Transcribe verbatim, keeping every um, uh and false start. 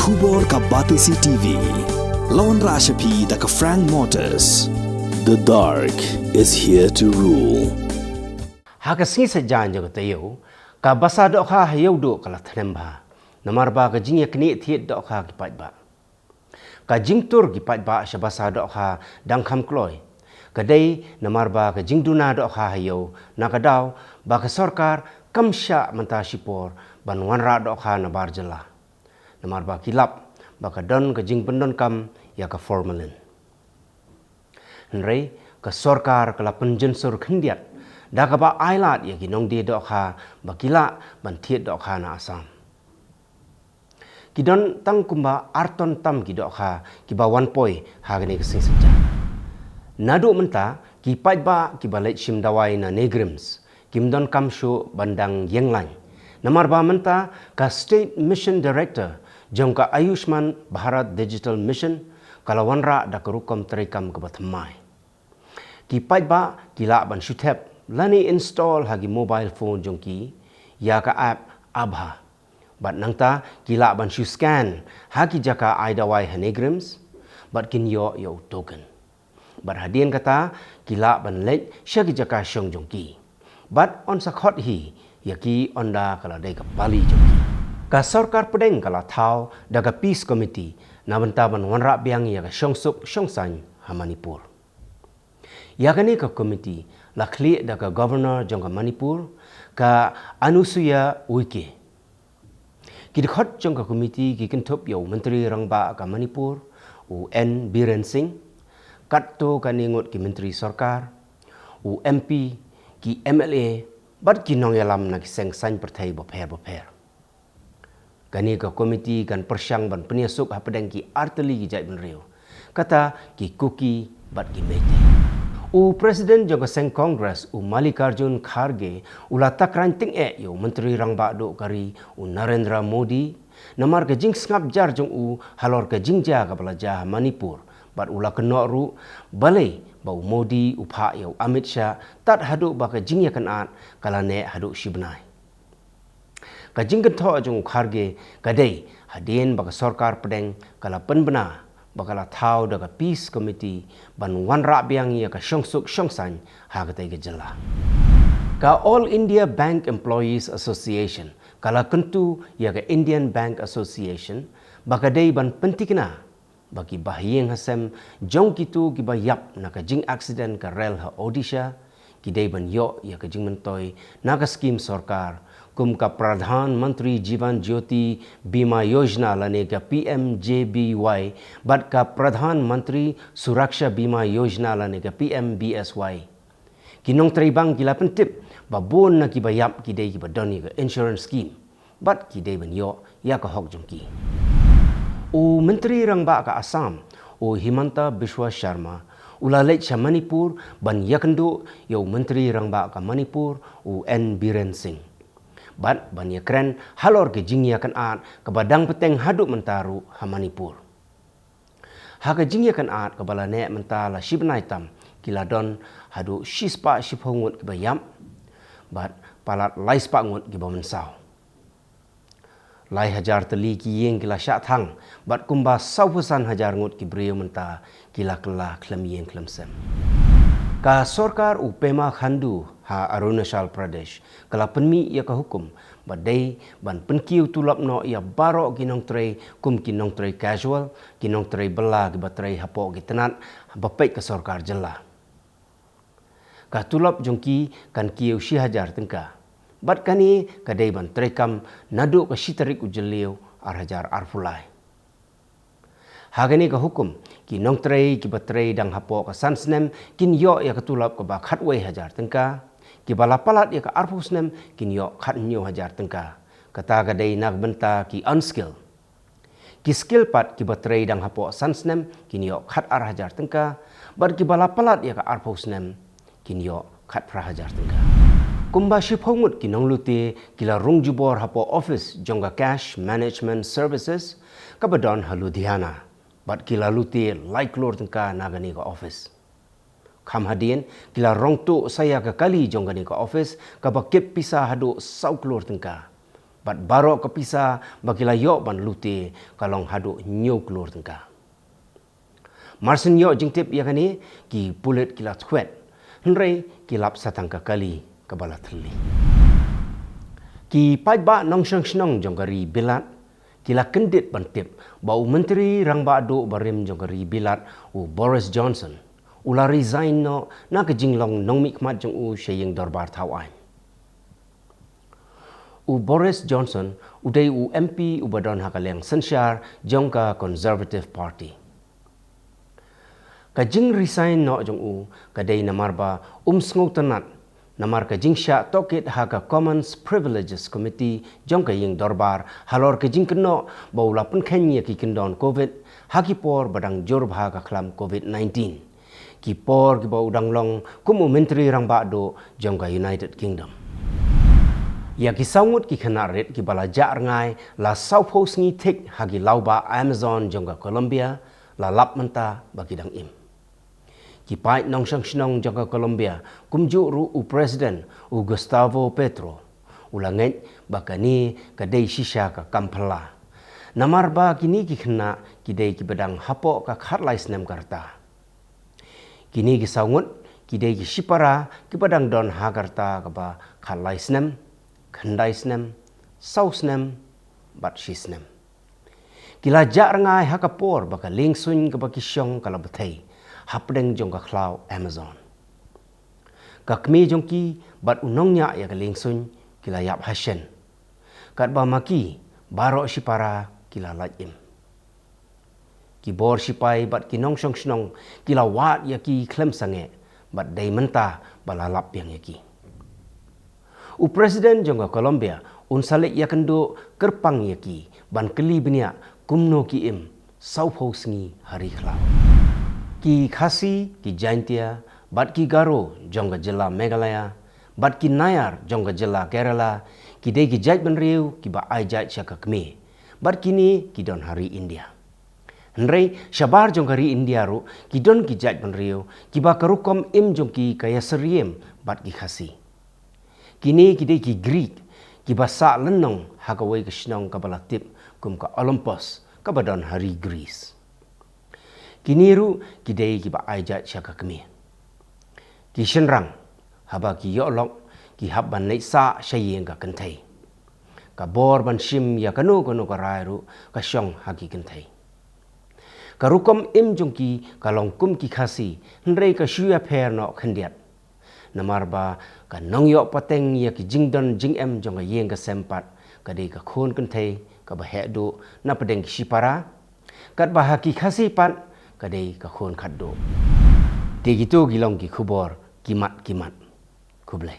Khubor ka Batesi T V. La wanrah sha phi da ka Frank Motors. The dark is here to rule. Ha ka sngi Saitjaiñ jong ka taïew, ka basa dohkha ha Ïewduh ka la thnem bha. Namar ba ka jingïaknieh thied dohkha ki paidbah. Ka jingtur ki paidbah sha basa dohkha dang kham kloi. Ka dei namar ba ka jingduna dohkha ha ïew, na ka daw ba ka sorkar kam shah mynta shipor ban wanrah dohkha na bar jylla. Namar ba ki lap ba ka don ka jingpyndonkam ïa ka formalin. Hynrei ka sorkar ka la pynjynsur khyndiat da kaba ailad ïa ki nongdie dohkha ba ki lah ban thied dohkha na Assam. Ki don tang kumba ar ton tam ki dohkha kiba wan poi ha kane ka sngi Saitjaiñ. Naduh mynta ki paidbah kiba leit shim dawai na NEIGRIHMS kim donkam shuh ban dang ïeng lain. Namar ba mynta ka State Mission Director jong ka Ayushman Bharat Digital Mission ka la wanrah da ka rukom treikam kaba thymmai. Ki paidbah ki lah ban shu thep lane install ha ki mobile phone jong ki ïa ka app ABHA. Bad nangta ki lah ban shu scan ha ki jaka ai dawai ha NEIGRIHMS bad kin ïoh ïa u token. Bad hadien kata ki lah ban leit sha ki jaka shong jong ki. Bad yn sa khot hi ïa ki ynda ka la dei ka pali jong ki. Ka sorkar pdeng ka la thaw da ka Peace Committee na bynta ban wanrah biang ïa ka shongsuk shongsaiñ ha Manipur. Ïa kane ka komiti la khlieh da ka Governor jong ka Manipur, ka Anusuiya Uikey. Ki dkhot jong ka komiti ki kynthup ïa u Myntri Rangbah ka Manipur, u N Biren Singh, katto katne ngut ki myntri sorkar, u M P, ki M L A, bad ki nongïalam na ki seng saiñ pyrthei bapher bapher. Kane ka komiti kan pyrshang ban pynïasuk hapdeng ki artylli ki jaitbynriew, kata ki Kuki bad ki Meitei. U President jong ka seng Congress, u Mallikarjun Kharge, u la takran tyngeh ïa u Myntri Rangbah duh ka ri, u Narendra Modi, namar ka jingsngap jar jong u halor ka jingjia kaba la jia ha Manipur, bad u la kynnoh ruh balei ba u Modi u phah ïa u Amit Shah tad haduh ba ka jingïakynad ka la neh haduh shi bnai. Ka jingkynthoh jong u Kharge ka dei hadien ba ka sorkar pdeng ka la pynbna ba ka la thaw da ka Peace Committee ban wanrah biang ïa ka shongsuk shongsaiñ ha katei ka jylla. Ka All India Bank Employees Association ka la kyntu ïa ka Indian Bank Association ba ka dei ban pyntikna ba ki bahaïing hasem jong kito kiba ïap na ka jingaccident ka rel ha Odisha ki dei ban ïoh ïa ka jingmyntoi na ka skim sorkar kum ka Pradhan Mantri Jeevan Jyoti Bima Yojana lane ka P M J B Y bad ka Pradhan Mantri Suraksha Bima Yojana lane ka P M B S Y. Ki nongtrei bank ki la pyntip ba bun na kiba ïap ki dei kiba don ïa ka insurance scheme bad ki dei ban ïoh ïa ka hok jong ki. U Myntri Rangbah ka Assam, u Himanta Biswa Sharma, u la leit sha Manipur ban ïakynduh ïa u Myntri Rangbah ka Manipur, u N Biren Singh, bad ban ïakren halor ka jingïakynad kaba dang bteng haduh mynta ruh ha Manipur. Ha ka jingïakynad kaba la neh mynta la shi bnai tam, ki la don haduh shispah shiphew ngut kiba ïap bad palat laispah ngut kiba mynsaw. Lai hajar tylli ki ïing ki la shah thang bad kumba sawphew san hajar ngut ki briew mynta ki la kylla khlem ïing khlem sem. Ka sorkar u Pema Khandu ha Arunachal Pradesh ka la pynmih ïa ka hukum ba dei ban pynkiew tulop noh ïa baroh ki nongtrei kum ki nongtrei casual, ki nongtrei bylla kiba trei hapoh ki tnat ba peit ka sorkar jylla. Ka tulop jong ki kan kiew shi hajar tyngka bad kane ka dei ban treikam naduh ka shi tarik u Jylliew ar hajar arphew lai. Ha kane ka hukum, ki nongtrei kiba trei dang hapoh ka san snem kin ïoh ïa ka tulop kaba khatwei hajar tyngka, kiba la palat ïa ka arphew snem kin ïoh khathynñiew hajar tyngka. Kata ka dei na ka bynta ki unskilled. Ki skilled pat kiba trei dang hapoh san snem kin ïoh khatar hajar tyngka, bad kiba la palat ïa ka arphew snem kin ïoh khatphra hajar tyngka. Kumba shiphew ngut ki nonglute ki la rung jubor hapoh office jong ka Cash Management Services kaba don ha Ludhiana, bad ki la lute lai klur tyngka na kane ka office. Kham hadien ki la rong tuh sa ïa ka kali jong kane ka office kaba kit pisa haduh saw klur tyngka. Bad baroh ka pisa ba ki la ïoh ban lute ka long haduh hynñiew klur tyngka. Marsien ïoh jingtip ïa kane, ki pulit ki la thwet, hynrei ki lap sa tang ka kali kaba la thylli. Ki paidbah nongshong shnong jong ka ri Bilat ki la kyndit ban tip ba u Myntri Rangbah Duh barim jong ka ri Bilat, u Boris Johnson, u la resign noh na ka jinglong nongmihkhmat jong u sha ïing dorbar thaw aiñ. U Boris Johnson u dei u M P uba don ha ka liang synshar jong ka Conservative Party. Ka jingresign noh jong u ka dei namar ba um sngewtynnat namar ka jingshah tohkit ha ka Commons Privileges Committee jong ka ïing dorbar halor ka jingkynnoh ba u la pynkheiñ ïa ki kyndon Covid ha ki por ba dang jur bha ka khlam Covid nineteen, ki por kiba u dang long kum u Myntri Rangbah Duh jong ka United Kingdom. Ïa ki saw ngut ki khynnah rit kiba la jah rngai la sawphew sngi thik ha ki lawbah Amazon jong ka Colombia la lap mynta ba ki dang im. Ki paid nongshong shnong jong ka Colombia, kumjuh ruh u President, u Gustavo Petro, u la ngeit ba kane ka dei shisha ka kam phylla. Namar ba kine ki khynnah ki dei kiba dang hapoh ka khatlai snem ka rta. Kine ki saw ngut ki dei ki shipara kiba dang don ha ka rta kaba khatlai snem, khyndai snem, saw snem, bad shi snem. Ki la jah rngai ha ka por ba ka liengsuiñ kaba ki shong ka la bthei hapdeng jong ka khlaw Amazon. Ka kmie jong ki bad u nongñiah ïa ka liengsuiñ ki la ïap hashen. Katba ma ki baroh shipara ki la lait im. Ki bor shipai bad ki nongshong shnong ki la wad ïa ki khlem sangeh bad dei mynta ba la lap biang ïa ki. U President jong ka Colombia un sa leit ïakynduh kyrpang ïa ki ban kylli bniah kumno ki im sawphew sngi ha ri khlaw. Ki Khasi, ki Jaintia bad ki Garo jong ka jylla Meghalaya bad ki Nayar jong ka jylla Kerala ki dei ki jaitbynriew kiba ai jait sha ka kmie bad kine ki don ha ri India. Hynrei shabar jong ka ri India ruh ki don ki jaitbynriew kiba ka rukom im jong ki ka ïasyriem bad ki Khasi. Kine ki dei ki Greek kiba sah lynnong ha kawei ka shnong kaba la tip kum ka Olympus kaba don ha ri Greece. Kine ruh ki dei kiba ai jait sha ka kmie. Ki shynrang haba ki ïoh lok ki hap ban leit sah sha ïing ka kynthei. Ka bor ban shim ïa kano kano ka rai ruh ka shong ha ki kynthei. Ka rukom im jong ki ka long kum ki Khasi, hynrei ka shu ïapher noh khyndiat. Namar ba ka nongïoh pateng ïa ki jingdon jingem jong ka ïing ka sem pat ka dei ka khun kynthei kaba heh duh na pdeng ki shipara, katba ha ki Khasi pat ka dei ka khun khatduh. Te kito ki long ki khubor ki mat ki mat. Khublei.